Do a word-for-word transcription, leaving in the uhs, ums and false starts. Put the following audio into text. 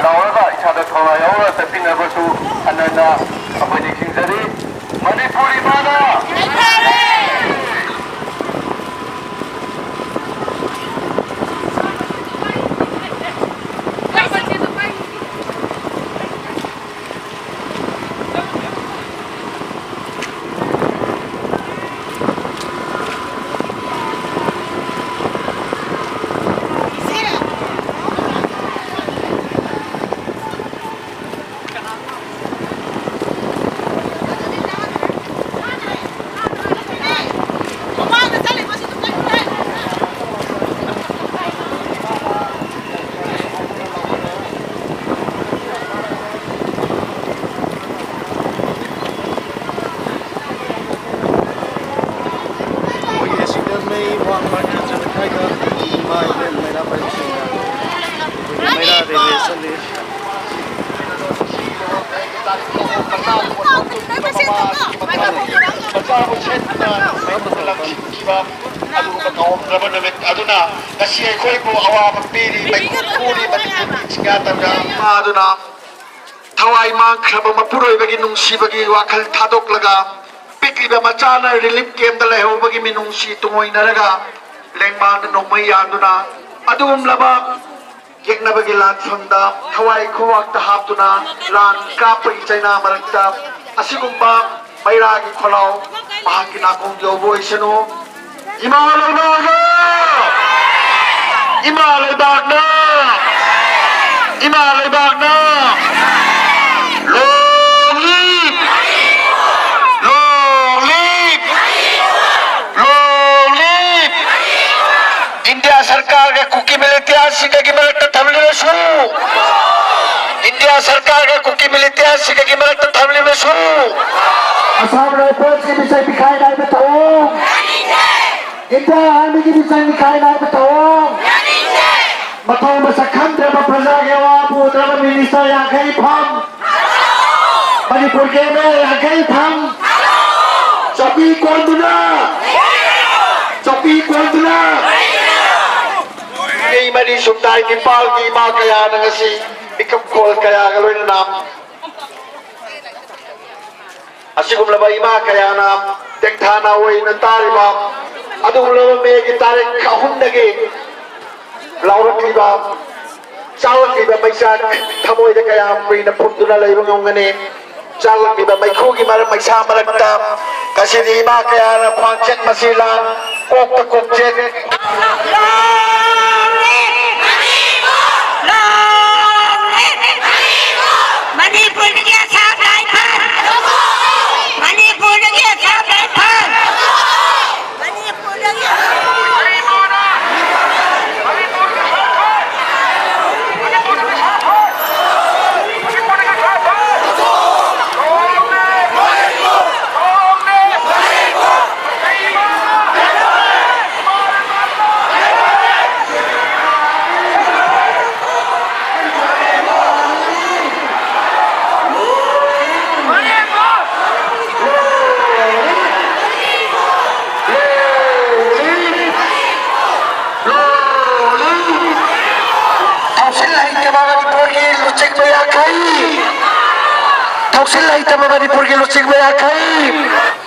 ꯂꯥꯎꯔꯒ ꯏꯁꯥꯗ ꯊꯧꯅꯥ ꯌꯥꯎꯔꯒ ꯆꯠꯄꯤꯅꯕꯁꯨ ꯍꯟꯅ ꯍꯟꯅ ꯑꯩꯈꯣꯏ ꯅꯤꯡꯁꯤꯡꯖꯔꯤ꯫ ꯃꯅꯤꯄꯨꯔ ꯏꯃꯥꯅ ꯑꯩꯈꯣꯏꯒꯤ ꯑꯁꯤꯗ ꯃꯩ ꯋꯥꯡꯃ ꯈꯦꯇ꯭ꯔꯤꯃꯩꯊꯥꯏꯗ ꯏꯃꯥ ꯏꯕꯦꯟ ꯃꯩꯔꯥ ꯄꯥꯏꯕꯤꯁꯤꯡꯅ ꯑꯩꯈꯣꯏꯒꯤ ꯃꯩꯔꯥ ꯔꯦꯂꯤ ꯆꯠꯂꯤ꯫ ꯃꯆꯥꯕꯨ ꯁꯦꯠꯇꯨꯅ ꯂꯝꯖꯤꯡꯈꯤꯕ ꯑꯗꯨꯒꯨꯝꯕ ꯉꯝꯗ꯭ꯔꯕ ꯅꯨꯃꯤꯠ ꯑꯗꯨꯅ ꯉꯁꯤ ꯑꯩꯈꯣꯏꯕꯨ ꯑꯋꯥꯕ ꯄꯤꯔꯤ, ꯃꯩꯈꯨ ꯈꯨꯔꯤ ꯃꯅꯤꯄꯨꯔꯒꯤ ꯆꯤꯡꯌꯥ ꯇꯝꯌꯥ ꯏꯃꯥ ꯑꯗꯨꯅ ꯊꯋꯥꯏ ꯃꯥꯡꯈ꯭ꯔꯕ ꯃꯄꯨꯔꯣꯏꯕꯒꯤ ꯅꯨꯡꯁꯤꯕꯒꯤ ꯋꯥꯈꯜ ꯊꯥꯗꯣꯛꯂꯒ ꯄꯤꯛꯂꯤꯕ ꯃꯆꯥꯅ ꯔꯤꯂꯤꯐ ꯀꯦꯝꯞꯇ ꯂꯩꯍꯧꯕꯒꯤ ꯃꯤꯅꯨꯡꯁꯤ ꯇꯨꯡꯑꯣꯏꯅꯔꯒ ꯂꯦꯡꯃꯥꯡꯗ ꯅꯣꯡꯃꯩ ꯌꯥꯟꯗꯨꯅ ꯑꯗꯨꯒꯨꯝꯂꯕ ꯌꯦꯛꯅꯕꯒꯤ ꯂꯥꯟꯐꯝꯗ ꯊꯋꯥꯏ ꯈꯨꯋꯥꯛꯇ ꯍꯥꯞꯇꯨꯅ ꯂꯥꯟ ꯀꯥꯞꯄꯒꯤ ꯆꯩꯅꯥ ꯃꯔꯛꯇ ꯑꯁꯤꯒꯨꯝꯕ ꯃꯩꯔꯥꯒꯤ ꯈꯣꯜꯂꯥꯎ ꯃꯍꯥꯛꯀꯤ ꯅꯥꯀꯣꯡ ꯌꯧꯕ ꯑꯣꯏꯁꯅꯨ꯫ ꯏꯃꯥ ꯂꯩꯕꯥꯛꯅ! ꯏꯃꯥ ꯂꯩꯕꯥꯛꯅ! ꯏꯃꯥ ꯂꯩꯕꯥꯛꯅ! Long live! Long live! Long live! India ꯁꯔꯀꯥꯔꯒ ꯀꯨꯀꯤ ꯃꯤꯂꯤꯇꯤꯌꯥꯁꯤꯡꯒꯒꯤ ꯃꯔꯛꯇ ꯊꯝꯂꯤꯕꯁꯨ ꯁꯔꯀꯥꯔꯒ ꯀꯨꯀꯤ ꯃꯤꯂꯤꯇꯦꯟꯁꯤꯡꯒꯒꯤ ꯃꯔꯛꯇ ꯊꯝꯂꯤꯕꯁꯨ ꯑꯁꯥꯝ ꯔꯥꯏꯐꯜꯁꯀꯤ ꯃꯤꯆꯪ ꯃꯤꯈꯥꯏ ꯅꯥꯏꯕ ꯊꯧꯑꯣꯡ, ꯏꯟꯗꯤꯌꯥ ꯑꯥꯔꯃꯤꯒꯤ ꯃꯤꯆꯪ ꯃꯤꯈꯥꯏ ꯅꯥꯏꯕ ꯊꯧꯑꯣꯡ, ꯃꯊꯣꯡ ꯃꯁꯛ ꯈꯪꯗ꯭ꯔꯕ ꯄ꯭ꯔꯖꯥꯒꯤ ꯑꯋꯥꯕ ꯎꯗ꯭ꯔꯕ ꯃꯤꯅꯤꯁꯇꯔ ꯌꯥꯡꯈꯩ ꯐꯝ, ꯃꯅꯤꯄꯨꯔꯒꯤ ꯑꯦꯝ ꯑꯦꯜ ꯑꯦ ꯌꯥꯡꯈꯩ ꯐꯝ, ꯆꯧꯀꯤ ꯀꯣꯟꯗꯨꯅ, ꯆꯧꯀꯤ ꯀꯣꯟꯗꯨꯅ ꯃꯤ ꯃꯔꯤ ꯁꯨꯞꯅꯥꯏ ꯅꯤꯄꯥꯜꯒꯤ ꯏꯃꯥ ꯀꯌꯥꯅ ꯉꯁꯤ ꯃꯤꯀꯞ ꯈꯣꯜ ꯀꯌꯥꯒ ꯂꯣꯏꯅꯅ ꯑꯁꯤꯒꯨꯝꯂꯕ ꯏꯃꯥ ꯀꯌꯥꯅ ꯇꯦꯛꯊꯥꯅ ꯑꯣꯏꯅ ꯇꯥꯔꯤꯕ ꯑꯗꯨꯒꯨꯝꯂꯕ ꯃꯦꯒꯤ ꯇꯥꯔꯤꯛ ꯑꯍꯨꯝꯗꯒꯤ ꯂꯥꯎꯔꯛꯂꯤꯕ, ꯆꯥꯎꯔꯛꯂꯤꯕ ꯃꯩꯆꯥꯛ ꯊꯃꯣꯏꯗ ꯀꯌꯥꯝ ꯀꯨꯏꯅ ꯐꯨꯝꯗꯨꯅ ꯂꯩꯕ ꯉꯝꯒꯅꯤ? ꯆꯥꯛꯂꯛꯂꯤꯕ ꯃꯩꯈꯨꯒꯤ ꯃꯔꯛ, ꯃꯩꯁꯥ ꯃꯔꯛꯇ ꯉꯁꯤꯗꯤ ꯏꯃꯥ ꯀꯌꯥꯅ ꯈ꯭ꯋꯥꯡꯆꯦꯠ ꯃꯁꯤ ꯂꯥꯡ ꯀꯣꯛꯇ ꯀꯣꯛꯆꯦꯠ ꯃꯅꯤꯄꯨꯔꯗꯒꯤ ꯑꯁꯥꯝ ꯔꯥꯏꯐꯜ! ꯃꯅꯤꯄꯨꯔꯗꯒꯤ ꯑꯁꯥꯝ ꯔꯥꯏꯐꯜ! ꯃꯅꯤꯄꯨꯔꯗꯒꯤ ꯊꯧꯁꯤꯜ ꯍꯩꯇꯕ ꯃꯅꯤꯄꯨꯔꯒꯤ ꯂꯨꯆꯤꯡꯕ ꯌꯥꯡꯈꯩ! ꯊꯧꯁꯤꯜ ꯍꯩꯇꯕ ꯃꯅꯤꯄꯨꯔꯒꯤ ꯂꯨꯆꯤꯡꯕ ꯌꯥꯡꯈꯩ!